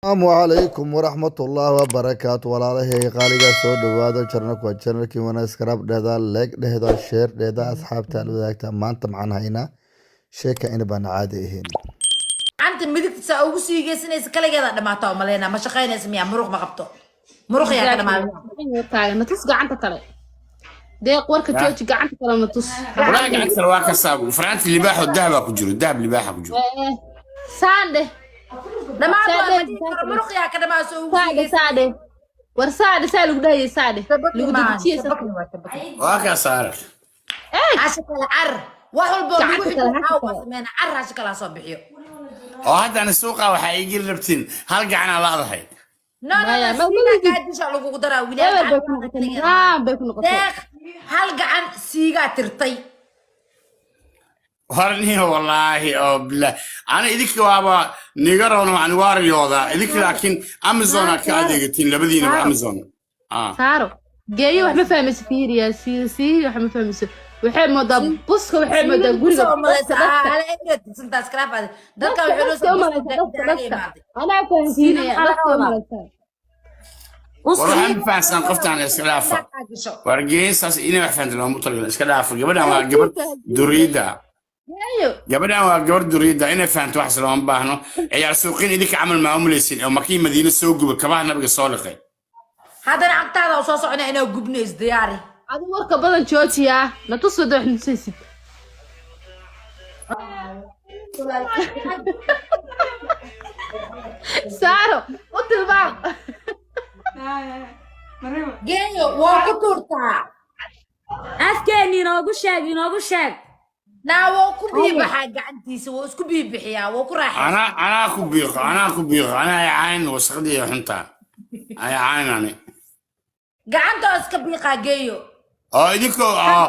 Asalaamu calaykum waraxmatullaahi wabarakaatu. Walaalahey qaaligaa, soo dhawaada. Channelku waa channelkii wanaag. Subscribe dhehda, like dhehda, share dhehda, asxaabta la wadaagta. Maanta maxaan haynaa? Sheeka in baan caadi ahayn. Gacanta midigta saa ugu sii geysanaysa kaligeeda dhamaata oo maleyna ma shaqaynaysa miya? Muruq ma qabto? Muruq yaa ka dhamaaday. Taagan na tus gacanta kale. Deeq, warka jooji, gacanta kale na tus. Walaahi gacanta kale waa ka saabu faraanti libaaxo dahabaa ku jiro, dahab libaaxa ku jiro. Eh, saandhe. Dhamaad waa. Saadhe. Ma dhihi karo, muruq yaa ka dhamaa soo ugu sii Saadhe. geysan. Saadhe, war saadhe, saa lagu dhahayay, saadhe lagu dedejiye. Waa kaa saara. Hasha kale car, wax walba oo lagu Gacanta kale, xijo hasha caawa kale. Sameena car, hasha kale ha soo bixiyo. Oo haddana suuqa waxaa iigi rabtiin hal gacanaa laadahay. No, no. Maya, no. ma Siigaa malidid. Kaa disha lagugu daraa. Eber bay ku noqotay, nidaam bay ku noqotay. Deeq, hal gacan siigaa tirtay. Warniyo, wallaahi oo bilah, ana idinka waaba niga rabna, waan waa riyoodaa idinka, laakiin Amazon aa ka adeegatiin labadiinaba Amazon. Ah. Saaro geeyo, wax ma fahmayso. Fiiriya, sii sii, wax ma fahmayso. Waxay moodaa buska, waxay moodaa guriga Soo malaysa. Dhaska, dhaska. Dadka waxay Dhaska u malaysa, dhaska, dhaska anaa fahansiinaya, dhaska u malaysa. War waxaan ma fahansan qoftaan, iska dhaafa. War geesaas inay wax fahanto looma talagalin, iska dhaafa. Gabadhan waa gabadh duriyadda. Geeyo. Gabadhan waa gabar duriyadda, inay fahanto waxas looma baahno. Ciyaar suuqin idinka camal maamulaysin oo makii Madiine soo guba, kabaha Nabiga soo liqay. Haddana cagtaada u soo socona inaa gubno, isdiyaari. Adi warka badan joojiya, na tus wada wax nusaysid. Saaro, u tilmaam. Geeyo, waa ku tuurtaa. Afkeeni inoogu sheeg, inoogu sheeg. Naa, waa ku biibaxaa gacantiisa, waa isku biibixiyaa, waa ku raaxaysaa. Anaa ku biiqo, anaa ku biiqo, anaa ay cayn wasaqdii iyo xunta ay cayn ani. Gacanta iska biiqaa, geeyo. Oo idinkoo oo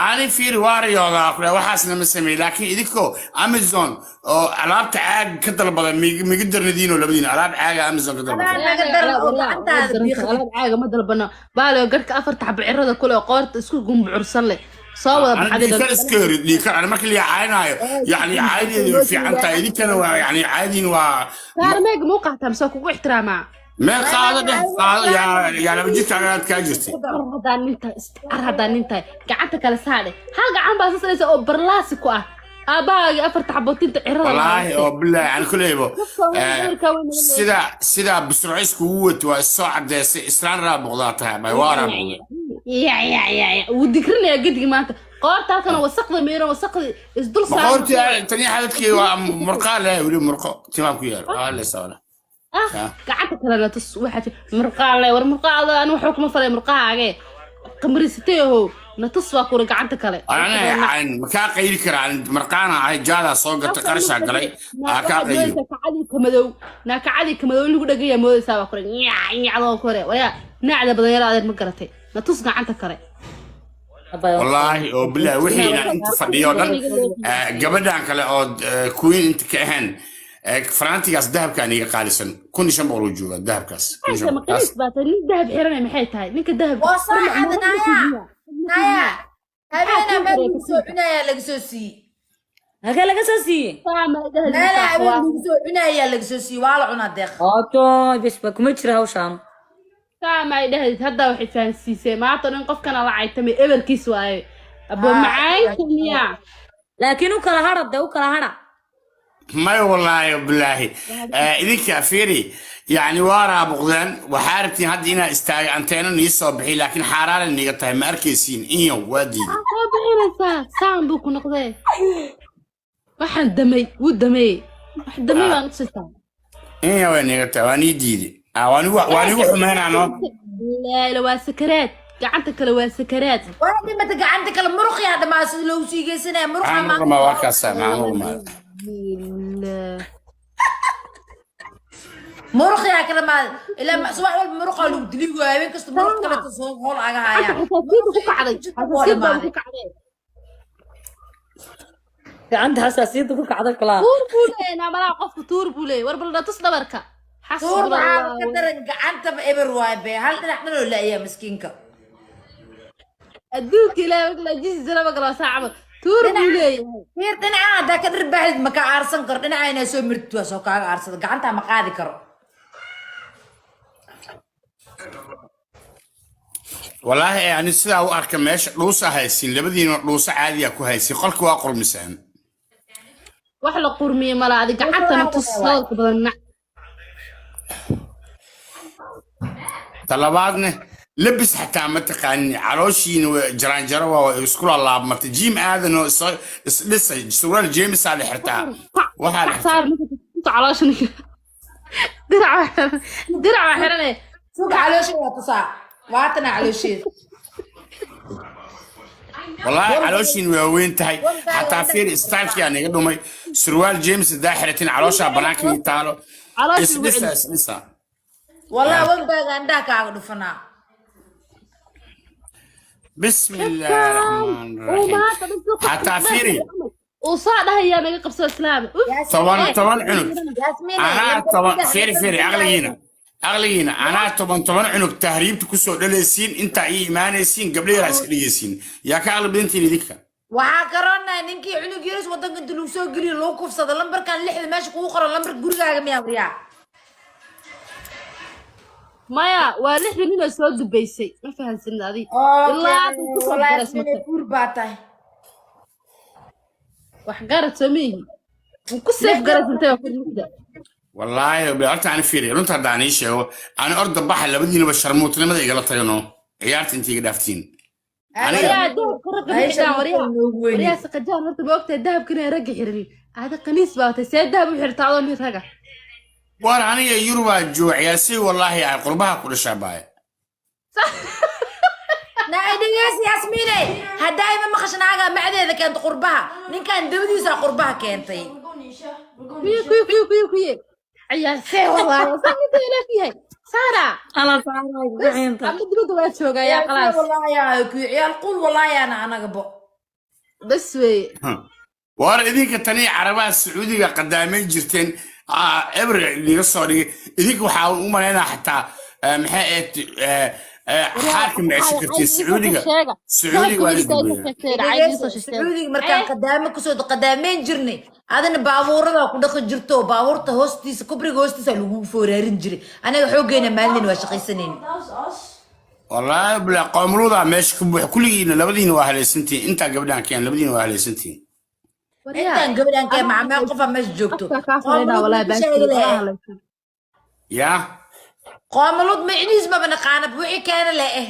ani fiiri, waa riyoodaa kule, waxaasna ma sameey, laakiin idinkoo Amazon oo alaabta caag ka dalbada miga darnadiinoo labadiina alaab caaga Amazon ka dalbada. Adaa naga daran oo gacantaada biiqda. Alaab caaga ma dalbano baalo, garhka afarta xabo cirada kule oo qoorta isku gumbucursan leh soo wada ana baxday. Dhiikar iska horid, dhiikar ani marka la caynaayo, yani caydeedu way fiican tahay, idinkana waa yani caydiin waa. Saarmeeg muu qaataa mise kugu ixtiraamaa? Meel qaado dheh, qaado yaa laba jirka aad kaa jirtay. Ar haddaan nin tahay, ar haddaan nin tahay, gacanta kale saadhe. Hal gacan baa sasanaysa oo barlaasi ku ah aabbahaagii afarta xabootinta cirada. Wallaahi oo bilaahi aan kuleybo. Dadka waa eerka way naga leeyihiin. Sida busrucis kugu wato waa isoo cadeysay, islaan raabuqdaa tahay bay, waa raabuqday. Ya ya ya ya, wuu digrinayaa gedigi maanta, qoorta halkana wasaqda miiran, wasaqda isdul saaran. Maqoortii tani xadadkii waa murqaa leh, weli murqo timaa ku yaal waa leysawla. Ah, gacanta kalena tus. Waxaa jira murqaa le, war murqaada ani waxba kuma falay, murqahaage qamrisatay ahow, na tus waa kura gacanta kale. Ana cayn makaa qayli karaa, marqaana ahay, jaadaa soo gatay, qarashaa galay aa kaa qayli. Kacadii kamadow naa, kacadii kamadow in lagu dhegaya moodaysaa baa kure nyac nyacdoo kore. Waryaa, nacda badan yar, adeer ma garatay? Na tus gacanta kale. Wallaahi oo bilaahi, wixiina inta fadhiyo dhan gabadhan kale oo queen inta ka ahayn, faraantigaas dahabkaan iga qaalisan, 1500 uu joogaa dahabkaas, kun iyo shan ma boqol. Qaniis baa tahay, nin dahab xiranay maxay tahay ninka dahab? Waa saaxada. Naya, naya, habeenaa meel lagu soo cunayaa laga soo siiyey. Halkee laga soo siiyey? Meelaa habeen lagu soo cunayaa laga soo siiyey, waa la cunaa, Deeq. Oto bes ba kuma jira hawshaan. Saama ay dhahdid, hadda waxay fahansiisay maanta dhan qofkana la caytamay eberkiis waaye abo. Ah, macaanka miyaa? Laakiin u kala hadha de, u kala hadha. May, wallaahi bilaahi, idinka fiiri, yani waa raabuqdeen, waxaa rabtiin hadda inaa istaaga anteena nii soo bixi, laakiin xaaraana niiga tahay, ma arkaysiin inyow, waa diiday. Soo bixinaysaa, saan buu ku noqdee. Waxaan damay, wuu dameeyey, wax damay baan utusaysaa. Inyow way niiga tahay, waa nii diiday. Ah, waa nigu xumeynaa. Laila, waa sakaraad, gacanta kale waa sakaraad. Waa dhimata gacanta kale, muruqyaa dhamaa sida loogu sii geysanaya muruqa. Maxaa murqama? Waa kaasa, maxaa murqama? Bismillah. Muruqyaa kala maa ilaa subax walba muruqaa lagu dili waayo, habeen kasta muruq kale soo hool aga gacanta haya. Xasaasiyadda ku kacday, xasaasiyad baa ku kacday. Gacanta xasaasiyadda ku kacday kulaa. Tuur buu leeyahay, naamalaha qofku tuur buu leeyahay. War bal dhatus dhabarka. Tuur xasbuna maxaa Allah. Ka daran gacantaba eber waay be, hal dhinac dhan oo la'yaa miskiinka. Adduunka Ilaahay marka la jisi lama galo saa camal tuur buu leeyahay. Fiir, dhinaca haddaa ka dharbaaxdid ma ka aarsan karo, dhinaca inaa soo mirtid waa soo kaaga aarsada, gacantaa ma qaadi karo. Wallaahi ani sidaa u arka meesha dhuusa haysin, labadiina dhuusa caadiya ku haysin, qolka waa qurmisaan. Wax la qurmiye mala, adi gacantana tus, hadalka badan nac. Talabaadne labis xataa ma taqaanin, calooshiina jaraanjaro waa isku laalaabmatay. Jiim aadan oo isdhisay, surwaal jeemisaa la xirtaa, waxaa la Kac saar ninka, tusa caloosha ninka. Dirac waa xiran, dirac waa xirane. Suga, caloosheeda tusaa, waatana caloosheeda. Wallaahi calooshiin waa weyn tahay xataa. Fiir, stylekii aan iga dhumay. Surwaal james hadaa xiratin, calooshaa banaanka ii taalo. Caloosha ugu Isdhisa, celi. isdhisa. Wallahi wanbaaga indhaha kaaga dhufanaa. Bismi illaahi raxmaan Uu raxiim. Maanta dhan suuqa Xataa fiiri. Uu saa dhahayaa naga qabsado islaam. Uf. 10 10 cunug. Yaasmiin. Anaa 10, fiiri, fiiri, aqligiina, aqligiina, anaa 10 10 cunug tahriibta kusoo dhalaysiin, intaa ii imaanaysiin, gabdho yaraa iska dhigaysiin. Yaa ka aqli badantiin idinka? Waxaa karoonaa ninkii cunug yaris wadanka inta lagu soo geliyo lagu kufsado. Lambarkan 6da meesha kugu qoran, lambarka gurigaaga miyaa, waryaa? Maya, waa 6dii nin oo soo dubaysay. Ma fahansanid adi ilaa hadda kusoo garas. Wallahi fuur baa tahay. Wax garad soo miyihi wuu ku seef garasantay waa 6da. Wallaahi horta ani fiiri, runta haddaan ii sheego, ani orda baxa, labadiinaba sharmuutnimada igala tagano, ciyaarta inta iga dhaaftiin aniga. Waryaa, dahabka ragga ma xidhaan, waryaa. Waryaa saqajaan, horta ma ogtahay dahabka inay ragga xiranin? Aada qaniis baa watay, see dahab u xirtaa adoo nin raga? Waar aniga Yurubaa jooga, ciyaarsiy wallaahi ay qurbaha ku dhashaa baaya. Naa dhegeysi Yaasmiine, haddaa ima maqasha, naagaa macdeeda keenta qurbaha, ninkan dabadiisa qurbaha keentay. Kuye, kuye, kuye, kuye, kuye, ciyaarsee wallaahi saa inta ilaaf yahay saara. Ala saaray gacinta. Ama dibadda waa joogaa yaa khalaas. Wallaahi yaa kuye ciyaal qul, wallaahi ana anaga bo. Bas weeye. Waar idinka tani carabaha Sacuudiga qadaamay jirteen, ebriga idinga soo dhigay. Idinka waxaa u malaynaa xataa maxay ahayd, xaarka ma ceshan kartiin Sacuudiga. Sacuudiga waa la isdubeeyaa. Sacuudiga markaan qadaamo kusoo qadaameyn jirnay, adina baabuurada ku dhaqi jirto, baabuurta hoostiisa, kubriga hoostiisa lagu fooraarin jiray. Anaga xooggeena maalin waa shaqaysanayna. Wallaahi bilaa qoomuludaa meesha ka buux. Kulligiina labadiina waa halaysantihiin. Intaa gabdhahan keen, labadiina waa halaysantihiin. Intaan gabadhaan kee macameel qofaa meesha joogto. Afka kaa fadhidaa wallaahi Sheegi baan leh. Yaa. Qoomalud micnihiis maba naqaana, wixii keena leh eh.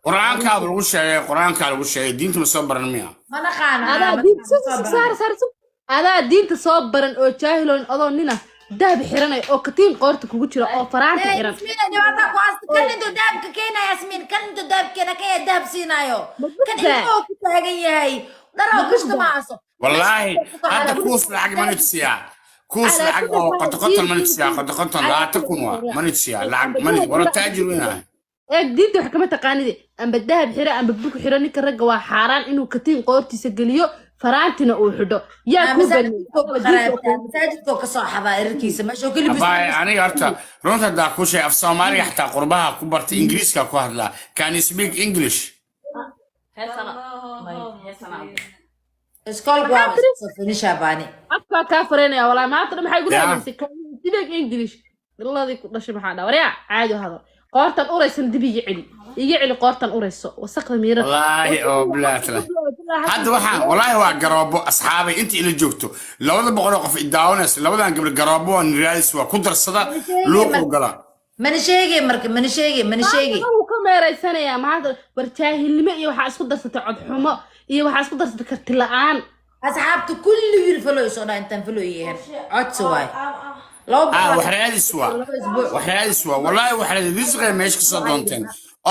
Qur-aankaa lagu sheegay, qur-aankaa lagu sheegay. Diinta ma soo baran miya? Ma naqaana. Adaa diinta saar saar sug, adaa diinta soo baran oo jaahiloon, adoo nina dahab xiranay oo katiin qoorta kugu jira oo faraanta xiran. Yasmiin, dhibaataa ku haysta. Kan intuu dahabka keenaya, Yasmiin, kan intuu dahab keena, kan yaa dahab siinaayo? Kan ilmaha ku taagan yahay dharoo kashta ma aso. Wallaahi hadda kuus lacag mana tusiyaa, kuus lacag oo 50 50 mana tusiyaa, 50 50 20,000 waa mana tusiyaa lacag mani wala taajir weynahay. Eeg, diinta wax kama taqaanide. Amba dahab xiro amba bug xiro, ninka ragga waa xaaraan inuu katiin qoortiisa geliyo, faraantina uu xidho. Yaa kuu baneeyey? Masaajidkoo kasoo xadaa erarkiisa meesha oo kelibiis. Abaay, aniga horta runta haddaa ku sheeg, af Soomaaliga xataa qurbaha ku bartay, Ingiriiska ku hadlaa. Can you speak English? Iskoolku waa finisha baani. Afkaa kaa fareynaya walaa. Maanta dhan maxay gula Yaa. hadlaysay sideeg English dhiladii ku dhashay? Maxaa dhaa? Waryaa, caadi u hadal. Qoortan uraysan dib iga celi, iga celi qoortan urayso, wasaqda miiran. Wallaahi oo bilaahi hadda waxaan wallaahi waa garoobo. Asxaabay inta ila joogto, 200 oo qof idaawanaysa, labadan gabdho garoobo waa niraadis, waa ku darsada luuquu galaa. Mana sheegay marka, mana sheegay, mana sheegay. Wuu ka meeraysanayaa maanta. War jaahilnimo iyo waxaa isku darsatay codxumo iyo waxaa isku darsatay karti la-aan. Asxaabta kulligiin follow isoo dhaa, intaan follow yihiin codsi waay laba ah boqol wax raadis waa laba isbuuc. Wax raadis waa, wallaahi wax raadis risqiga meesha kasoo doonteen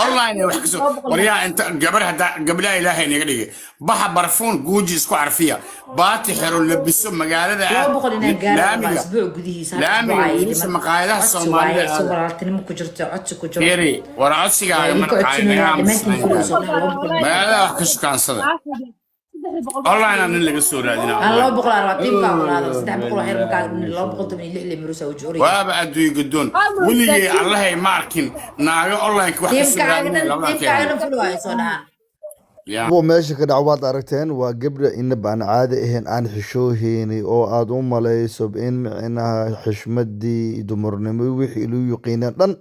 online wax kasoo. Waryaa, inta gabar hadda gabdhaha Ilaahay naga dhigay, baxa barfuun guuji isku carfiya, baati xero, labiso, magaalada aad 200 inaan gaaro waa laamiga isbuuc gudihiisa hal laamiga isbuuc ay wiilasha dhiman. maqaayadaha Codsi Soomaalida waaye si aada. walaaltinimo ku jirto, codsi ku jiro. Fiiri, war codsigaaga Waa mana idinka codsanaya naga dhammaantiin follow isoo dhaa 200. Magaalada wax ka shukaansada, online aa nin laga soo raadinaa. Aan laba Online boqol arbaatinkaa walaalo, 300 wax yar markaa 216 limurusa ujuuriya. Waaba adduunye gadoon, weligay Allahay ma arkin naago online wax ka soo tiimkaaga raadinaya dhan labadan tiimkaaga keenay. dhan follow ay soo dhahaan. Ya. Kuwa meesha ka dhac waad aragteen, waa gabdha inaba aan caadi ahayn, aan xishooheyni, oo aad u malayso in micnaha xishmadii dumarnimo wixii lagu yiqiineen dhan.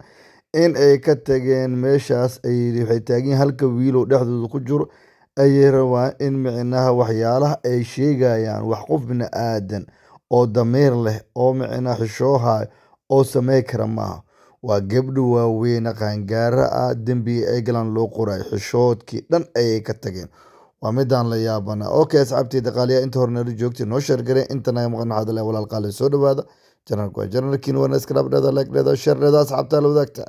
In ay ka tageen meeshaas ay waxay taagan yihiin halka wiilow dhexdooda ku jiro ayay rabaan in micnaha waxyaalaha ay sheegayaan wax qof bini aadan oo damiir leh oo micnaha xishoohayo oo samey kara maaha. Waa gabdho waaweyn, qaangaara ah, dembiga ay galaan loo qorayo. Xishoodkii dhan ayay ka tageen. Waa midaan la yaabana. Okay, asxaabteyda qaaliya, inta hore nala joogtay noo share gareen, inta naga maqan waxaad leeyahay walaal qaali, soo dhawaada. Channelku waa channelkiin, wana subscribe dhehda, like dhehda, share dhehda, asxaabta la wadaagta.